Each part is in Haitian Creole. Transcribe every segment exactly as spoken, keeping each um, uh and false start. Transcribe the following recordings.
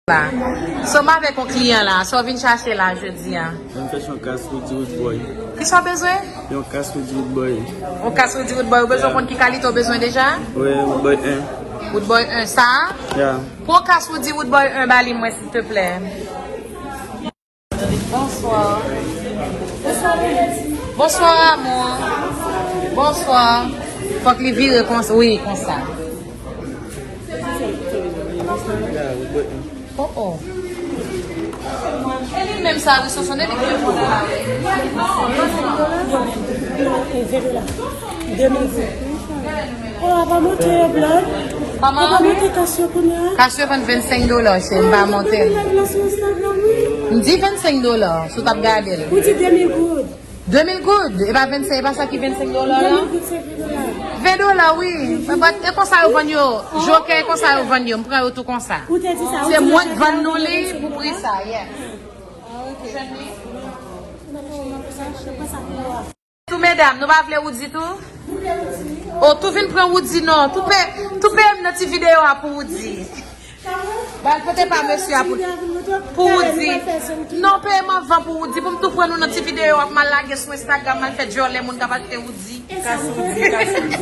la. So, m avèk yon kliyan la. Sa w vin chache la jodi a? Mwen fè yon kas Rudy Roodboy. Kisa w bezwen? Yon kas Rudy Roodboy. Yon kas Rudy Roodboy. Ou bezwen konn ki kalite w bezwen deja? Wi, Roodboy en. Roodboy en, sa a? Ya. Pran kas Rudy Roodboy en ba li mwen, silteplè. Bonsoir. Bonsoir, amour. Bonsoir. Fòk li vire konsa. Wi, konsa. Oh, oh. E li menm sa, wi, Sonson, depi ki moun la. Ven dola. De mil. Oh, a pa monte yo, blood. Kòman? A pa monte kas yo kounye a. Kas yo vann vennsenk dola, cheri, m pa monte l. M di vennsenk dola, si w t ap gade l. Ou di de mil goud. De mil goud? E pa vennsenk, e pa sa ki vennsenk dola la? De mil goud, senk dola. Ven dola, wi. But e konsa yo vann yo. Jokè, e konsa yo vann yo. M pran yo tou konsa. Ou te di sa, ou di mwen k vann nou li pou pri sa, yeah. Ou jwenn li? Tou medam, nou pa vle Roody tou? O, tou vin pran Roody non. Tou peye, tou peye m nan ti videyo a pou Roody. Ba l pote pa mesye a pou, pou Roody. Non, peye m anvan pou Roody, pou m tou pran nou nan ti videyo a pou m al lage sou Instagram, m al fè djòlè moun k ap achte Roody. Kas Roody, kas Roody.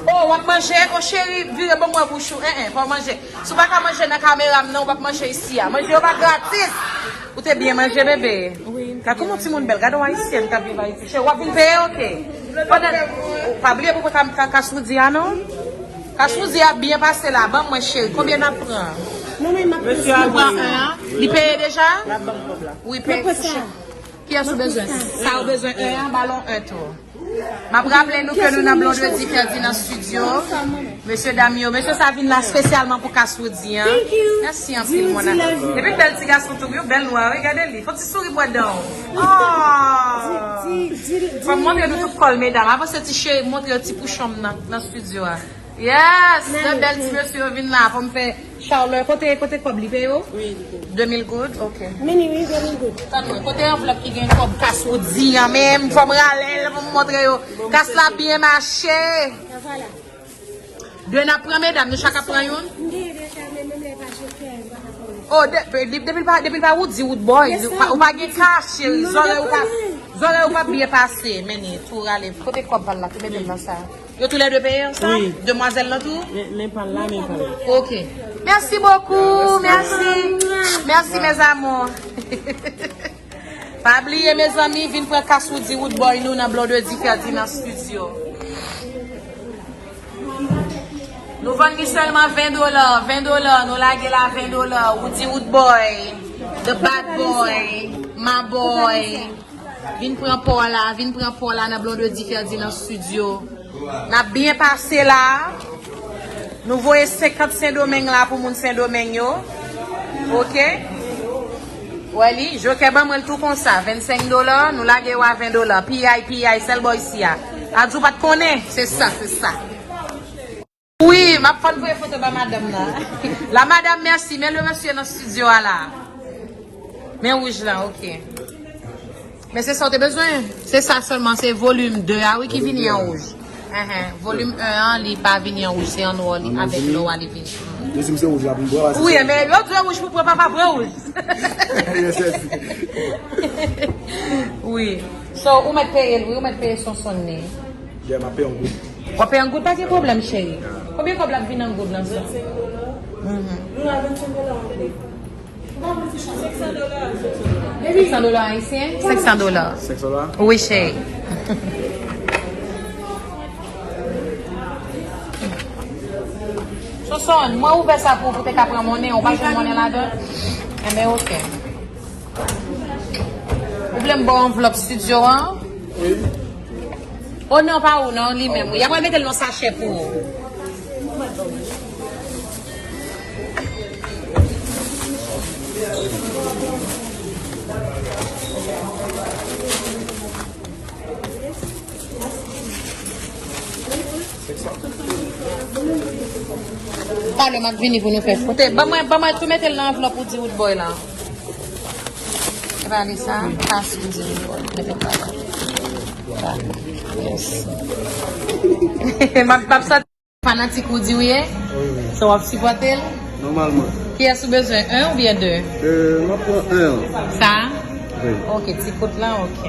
O, w ap manje? O, cheri, vire ban m wè bouch ou. En, en, pa w manje. Si w pa ka manje nan kamera m nan, ou p ap manje isi a. Manje yo pa gratis. Ou te byen manje, bebe? Wi. Gad kòman timoun bèl. Gade yon ayisyèn k ap viv Ayiti. Cheri, w ap vin peye, oke. Pandan, pa bliye pou ka, ka, kas Roody a, non? Kas Roody a byen pase la. Ban mwen, cheri. Konbyen n ap pran? Non, men m ap... Mesye a pran en an. Li peye deja? L ap ban m kòb la. Wi, peye. Kiyès ou bezwen? Sa ou bezwen en an, ba l yon en tou. M ap raple nou ke nou nan Blondedy Ferdinand Studio. Mesye dam yo, mesye sa vin la espesyalman pou kas Roody an. Mèsi anpil, mon amour. Epi bèl ti gason tou, yon bèl nwa, wi, gade li. Fè ti souri bwè dan w. Oh! Fò m montre nou tout kò l, medam. Avanse ti cheri, montre yo ti pouchon m nan, nan studio a. Yes! Lè bèl ti mesye yo vin la, fò m fè Charles, kote, kote kòb li peye w? Wi, li peye. De mil goud? Ok. Mini, wi, de mil goud. Tann mwen, kote anvlòp ki gen kòb kas Roody an menm? Fò m rale l pou m montre yo. Kas la byen mache. Vwala. De n ap pran, medam, nou chak ap pran youn? M genyen deja, men menm lè pa jokè, m pa ka pran. O, de, de, depi l pa, depi l pa Roody, Roodboy, ou pa, ou pa gen kas, cheri. Zòrèy ou pa, zòrèy ou pa byen pase, men tou rale. Kote kòb pa l la? Tou mete l nan sa. Yo toulède peye ansanm? Wi. Demwazèl lan tou? Men, men pa l la, men pa l la. Ok. Merci beaucoup, merci. Merci, mes amours. Pa bliye, mezanmi, vin pran kas Roody Roodboy nou nan Blondedy Ferdinand Studio. Nou vann li sèlman ven dola, ven dola, nou lage l a ven dola. Roody Roodboy, the bad boy, my boy. Vin pran pa w la, vin pran pa w la nan Blondedy Ferdinand Studio. N ap byen pase la. Nou voye senkant Sendomeng la pou moun Sendomeng yo. Ok? Wè li, jokè ban mwen l tou konsa, vennsenk dola, nou lage yo a ven dola. P I, P I, sèl bò isi a. Adjou pa t konnen, se sa, se sa. Wi, m ap fòn voye foto ba madanm nan. La madam, mèsi. Men le mesye nan studio a la. Men wouj lan, ok. Men se sa w te bezwen? Se sa sèlman, se volim de a, wi, ki vini an wouj. Enhen. Volim en an, li pa vini an wouj, se an nwa li, avèk nwa li vini. Yo di m se wouj la pou m pran, se... Wi, men yo di w wouj pou pran, papa, pran wouj. Yes, yes. Wi. So, ou mèt peye l, wi, ou mèt peye Sonson li. Yeah, m ap peye yon goud. W ap peye an goud, pa gen pwoblèm, cheri. Konbyen kòb l ap vin an goud lan sa? Vennsenk dola. Mhm. Senk san dola ayisyen? Senk san dola. Senk san dola? Wi, cheri. Sonson, mwen ouvè sa pou, pou te ka pran monnen, ou pa jwenn monnen ladan? Enben, ok. Ou vle m ba w anvlòp studio an? Wi. O non, pa ou non, li menm, wi. Y ap mete l nan sachè pou ou. Talè m ap vini pou nou fè. Kote, ban mwen, ban mwen tou mete l nan anvlòp ou di Roodboy la. E pa li sa, pas ou di Roodboy. Mete l pa la. Yes. M ap, m ap santi Fanatik ou di w ye? Wi, wi. So w ap sipòte l? Nòmalman. Kiyès ou bezwen, en oubyen de? Euh, m ap pran en an. Sa? Wi. Ok, ti kout lan, ok.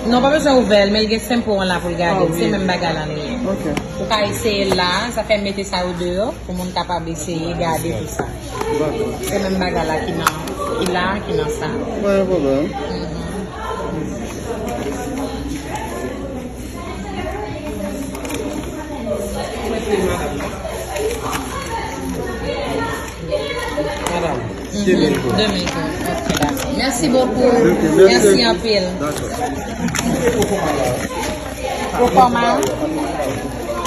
Non, pa bezwen ouvè l, men l gen senpon an la pou l gade. Ah, wi. Se menm bagay la li ye. Ok. Ou ka eseye l la, sa fè m mete sa yo deyò, pou moun kapab eseye gade tou sa. Dakò. Se menm bagay la ki nan, ki la, ki nan sa. Pa gen pwoblèm. Mhm. Madam, mhm, de mil goud. De mil goud. Ok, dakò. Mèsi bokou. Ok, mèsi. Mèsi anpil. Dakò. Ou kòman?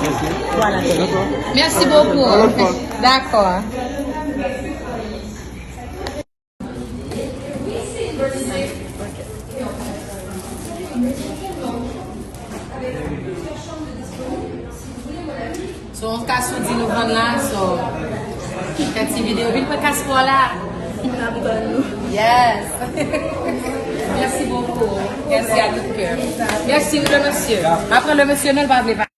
Mèsi. Vwala, dakò. Mèsi bokou. Dakò. So, yon kas ou di nou vann la, so, fè ti videyo, vin pran kas pa w la. N ap tann ou. Yes. Merci beaucoup. Merci à tout cœur. Merci, le monsieur. Apre le monsieur, non, l pa vle pa.